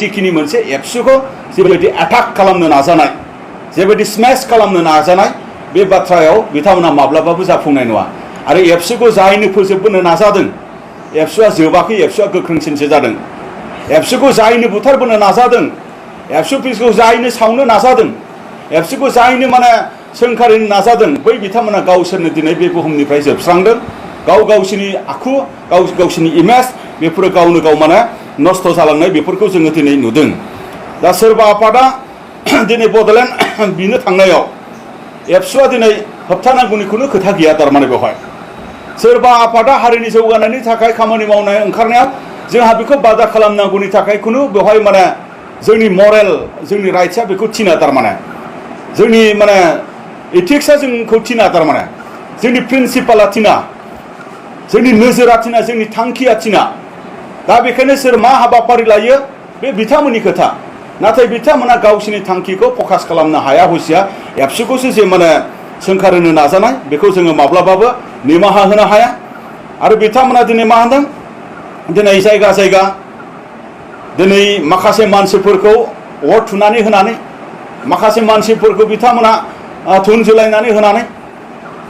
जिखिनि मोनसे एबसुखौ जेबायदि एटाक खालामनो नाजानाय जेबायदि स्मेश खालामनो नाजानाय बे बाथ्रायाव बिथांमोना माब्लाबाबो जाफुंनाय नङा आरो एबसुखौ जायनो फोजोबबोनो नाजादों एबसुआ जोबाखै एबसुआ गोख्रोंसिनसो जादों एबसुखौ जायनो बुथारबोनो नाजादों एबसुखौ जायनो सावनो नाजादों एबसुखौ जायनो माने सोंखारिनो नाजादों बै बिथांमोना गावसोरनो दिनै बे बुहुमनिफ्राय जोबस्रांदों गावसिनि आखु गावसिनि इमेज बेफोरो गावनो गाव माने नष्ट जालांनाय बेफोरखौ जोङो दिनै नुदों दा सोरबा आफादा दिनै बडलेण्ड बिनो थांनायाव एबसुआ दिनै होबथानांगौनि खुनु खोथा गैया थारमाने बेवहाय सोरबा आफादा हारिनि जौगानायनि थाखाय खामानि मावनाय ओंखारनायाव जोंहा बेखौ बादा खालामनांगौनि थाखाय खुनु बेवहाय माने जोंनि मरेल जोंनि राइट्सआ बेखौ थिना थारमाने जोंनि माने इथिक्सआ जोंखौ थिना थारमाने जोंनि प्रिन्सिपाला थिना जोंनि नोजोरा थिना जोंनि थांखिया थिना दा बेखायनो सोर मा हाबाफारि लायो बे बिथांमोननि खोथा नाथाय बिथांमोना गावसिनि थांखिखौ फकास खालामनो हाया हुसिया एबसुखौसो जे माने सोंखारिनो नाजानाय बेखौ जोङो माब्लाबाबो निमाहा होनो हाया आरो बिथांमोना दिनै मा होनदों दिनै जायगा जायगा दिनै माखासे मानसिफोरखौ अर थुनानै होनानै माखासे मानसिफोरखौ बिथांमोना थुनजुलायनानै होनानै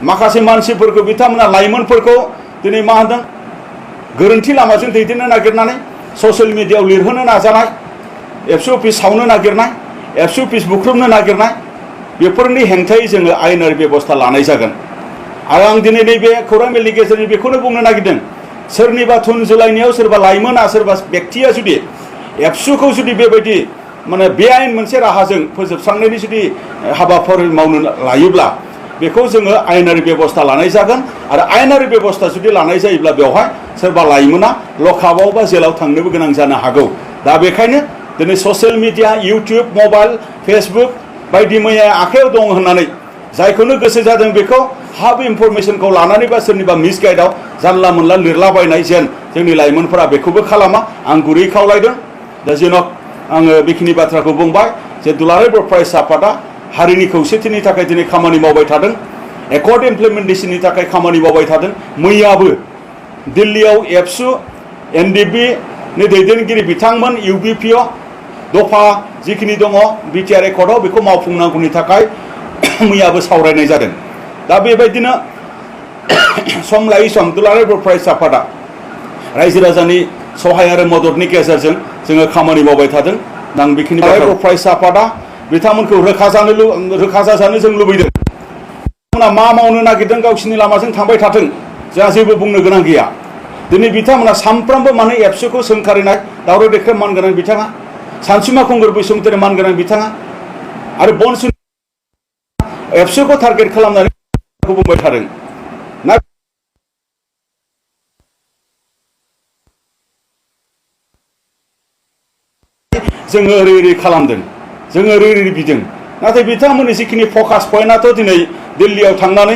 माखासे मानसिफोरखौ बिथांमोना लाइमोनफोरखौ दिनै मा होनदों गोरोन्थि लामाजों दैदेननो नागिरनानै ससियेल मिडियायाव लिरहोनो नाजानाय एबसु अफिस सावनो नागिरनाय एबसु अफिस बुख्रुबनो नागिरनाय बेफोरनि हेंथायै जोङो आयेनारि बेबस्था लानाय जागोन आरो आं दिनै नैबे खौरां बिलाइनि गेजेरजों बेखौनो बुंनो नागिरदों सोरनिबा थुनजुलायनायाव सोरबा लाइमोना सोरबा बेक्तिया जुदि एबसुखौ जुदि बेबायदि माने बेआइन मोनसे राहाजों फोजोबस्रांनायनि जुदि हाबाफारि मावनो लायोब्ला बेखौ जोङो आयेनारि बेबस्था लानाय जागोन आरो आयेनारि बेबस्था जुदि लानाय जायोब्ला बेवहाय सोरबा लाइमोना लकआपआव बा जेलाव थांनोबो गोनां जानो हागौ दा बेखायनो दिनै social media YouTube mobile Facebook बायदि मैया आखायाव दं होननानै जायखौनो गोसो जादों बेखौ हाफ इनफरमेसनखौ लानानै बा सोरनिबा मिसगाइडआव जानला मोनला लिरलाबायनाय जेन जोंनि लाइमोनफोरा बेखौबो खालामा आं गुरै खावलायदों दा जेन'क आङो बेखिनि बाथ्राखौ बुंबाय जे दुलाराय बर' फरायसा आफादा हारिनि खौसेथिनि थाखाय दिनै खामानि मावबाय थादों एकर्ड इमप्लिमेन्टेसननि थाखाय खामानि मावबाय थादों मैयाबो दिल्लीयाव एबसु एनडिपि नि दैदेनगिरि बिथांमोन इउबिपिअ दफा जिखिनि दङ बिटिआर एकर्डआव बेखौ मावफुंनांगौनि थाखाय मैयाबो सावरायनाय जादों दा बेबायदिनो सम लायै सम दुलाराय बर' फरायसा आफादा रायजो राजानि सहाय आरो मददनि गेजेरजों जोङो खामानि मावबाय थादों आं बेखिनि बर' फरायसा आफादा बिथांमोनखौ रोखा जाजानो जों लुबैदों बिथांमोना मा मावनो नागिरदों गावसिनि लामाजों थांबाय थाथों जोंहा जेबो बुंनो गोनां गैया दिनै बिथांमोना सानफ्रोमबो माने एबसुखौ सोंखारिनाय दावराव देख्रेब मानगोनां बिथाङा सानसुमा खुंगुर बैसुमतारि मानगोनां बिथाङा आरो बनसुनि एबसुखौ टारगेट खालामनानै बुंबाय थादों ना जोङो ओरै खालामदों जोङो ओरै बिदों नाथाय बिथांमोननि जिखिनि फकास पइन्टआथ' दिनै दिल्लीयाव थांनानै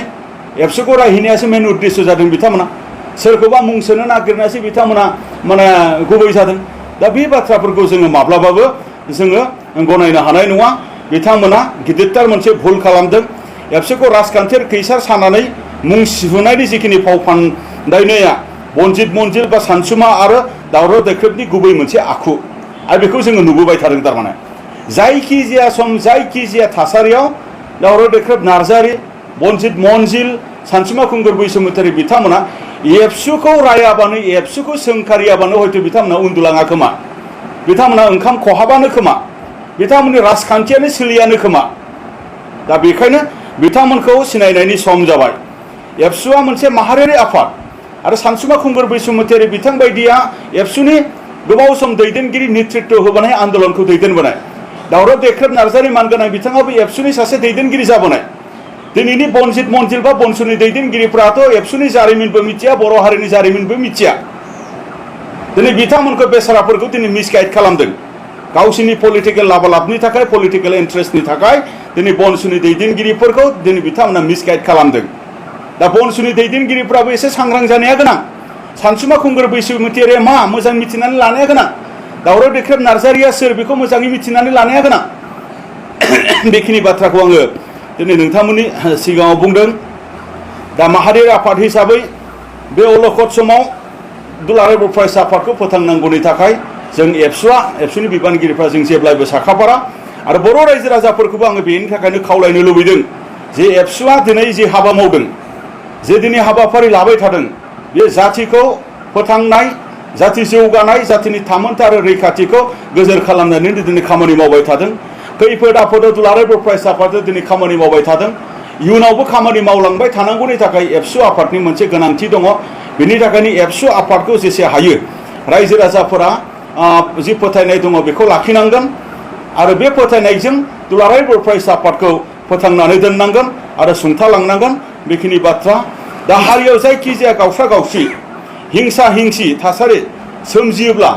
एबसुखौ रायहैनायासो मेन उद्देश्य जादों बिथांमोना सोरखौबा मुं सोनो नागिरनायासो बिथांमोना माने गुबै जादों दा बे बाथ्राफोरखौ जोङो माब्लाबाबो जोङो गनायनो हानाय नङा बिथांमोना गिदिरथार मोनसे भुल खालामदों एबसुखौ राजखान्थियारि खैसार सानानै मुं सिहुनायनि जिखिनि फाव फान्दायनाया बनजित मन्जिल बा सानसुमा आरो दावराव देख्रेबनि गुबै मोनसे आखु आरो बेखौ जोङो नुबोबाय थादों थारमाने जायखिजाया सम जायखिजाया थासारियाव दावराव देख्रेब नार्जारि बनजित मन्जिल सानसुमा खुंगुर बैसुमतारि बिथांमोना एबसुखौ रायाबानो एबसुखौ सोंखारियाबानो हयथ' बिथांमोना उन्दुलाङा खोमा बिथांमोना ओंखाम खहाबानो खोमा बिथांमोननि राजखान्थियानो सोलियानो खोमा दा बेखायनो बिथांमोनखौ सिनायनायनि सम जाबाय एबसुआ मोनसे माहारियारि आफाद आरो सानसुमा खुंगुर बैसुमतारि बिथां बायदिया एबसुनि गोबाव सम दैदेनगिरि नेतृत्व होबोनाय आन्दोलनखौ दैदेनबोनाय दावराव देख्रेब नार्जारि मानगोनां बिथाङाबो एबसुनि सासे दैदेनगिरि जाबोनाय दिनैनि बनजित मन्जिल बा बनसुनि दैदेनगिरिफ्राथ' एबसुनि जारिमिनबो मिथिया बर' हारिनि जारिमिनबो मिथिया दिनै बिथांमोनखौ बेसाराफोरखौ दिनै मिसगाइड खालामदों गावसिनि पलिटिकेल लाबालाबनि थाखाय पलिटिकेल इन्ट्रेस्टनि थाखाय दिनै बनसुनि दैदेनगिरिफोरखौ दिनै बिथांमोना मिसगाइड खालामदों दा बनसुनि दैदेनगिरिफ्राबो एसे सांग्रां जानाया गोनां सानसुमा खुंगुर बैसुमतारिया मा मोजां मिथिनानै लानाया गोनां दावराव देख्रेब नार्जारिया सोर बेखौ मोजाङै मिथिनानै लानाया गोनां बेखिनि बाथ्राखौ आङो दिनै नोंथांमोननि सिगाङाव बुंदों दा माहारियारि आफाद हिसाबै बे अलखद समाव दुलाराय बर' फरायसा आफादखौ फोथांनांगौनि थाखाय जों एबसुनि बिबानगिरिफ्रा जों जेब्लायबो साखाफारा आरो बर' रायजो राजाफोरखौबो आङो बेनि थाखायनो खावलायनो लुबैदों जे एबसुआ दिनै जे हाबा मावदों, जे दिनै हाबाफारि लाबाय थादों, बे जाथिखौ फोथांनाय, जाथि जौगानाय, जाथिनि थामोनथा आरो रैखाथिखौ गोजोर खालामनानै दिनै खामानि मावबाय थादों। खैफोद आफोदाव दुलाराय बर' फरायसा आफादा दिनै खामानि मावबाय थादों। इयुनावबो खामानि मावलांबाय थानांगौनि थाखाय एबसु आफादनि मोनसे गोनांथि दङ। बेनि थाखायनो एबसु आफादखौ जेसे हायो रायजो राजाफोरा जि फोथायनाय दङ बेखौ लाखिनांगोन आरो बे फोथायनायजों दुलाराय बर' फरायसा आफादखौ फोथांनानै दोननांगोन आरो सुंथालांनांगोन। बेखिनि बाथ्रा। दा हारियाव जायखिजाया गावस्रा गावस्रि हिंसा हिंसि थासारि सोमजियोब्ला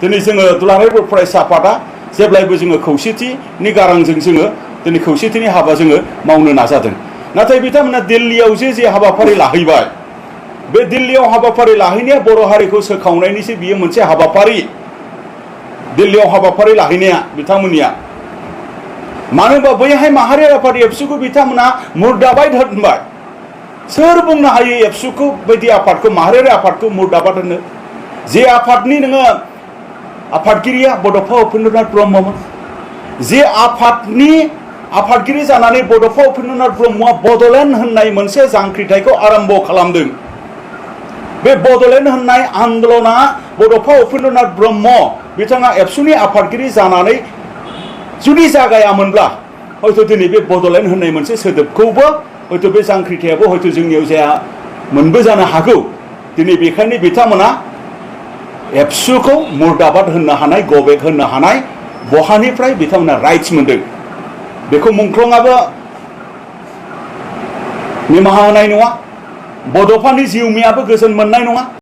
दिनै जोङो दुलाराय बर' फरायसा आफादा जेब्लायबो जोङो खौसेथिनि गारांजों जोङो दिनै खौसेथिनि हाबा जोङो मावनो नाजादों। नाथाय बिथांमोना दिल्लीयाव जे हाबाफारि लाहैबाय, बे दिल्लीयाव हाबाफारि लाहैनाया बर' हारिखौ सोखावनायनिसो बियो मोनसे हाबाफारि। दिल्लीयाव हाबाफारि लाहैनाया बिथांमोननिया, मानो होनबा बैहाय माहारियारि आफाद एबसुखौ बिथांमोना मुर्दाबाद होनबाय। सोर बुंनो हायो एबसुखौ बायदि आफादखौ, माहारियारि आफादखौ मुर्दाबाद होनो? जे आफादनि नोङो आफादगिरिया बड'फा उपेन्द्रनाथ ब्रह्ममोन, जे आफादनि आफादगिरि जानानै बड'फा उपेन्द्रनाथ ब्रह्मआ बड'लेण्ड होननाय मोनसे जांख्रिथायखौ आरम्भ खालामदों। बे बड'लेण्ड होननाय आन्दलना बड'फा उपेन्द्रनाथ ब्रह्म बिथाङा एबसुनि आफादगिरि जानानै जुदि जागायामोनब्ला हयथ' दिनै बे बड'लेण्ड होननाय मोनसे सोदोबखौबो हयथ' बे जांख्रिथायाबो हयथ' जोंनियाव जाया मोनबो जानो हागौ। दिनै बेखायनो बिथांमोना एबसुखौ मुर्दाबाद होननो हानाय, गबेक होननो हानाय बहानिफ्राय बिथांमोना राइट्स मोनदों बेखौ मुंख्लंआबो निमाहा होनाय नङा, बड'फानि जिउमायाबो गोजोन मोननाय नङा।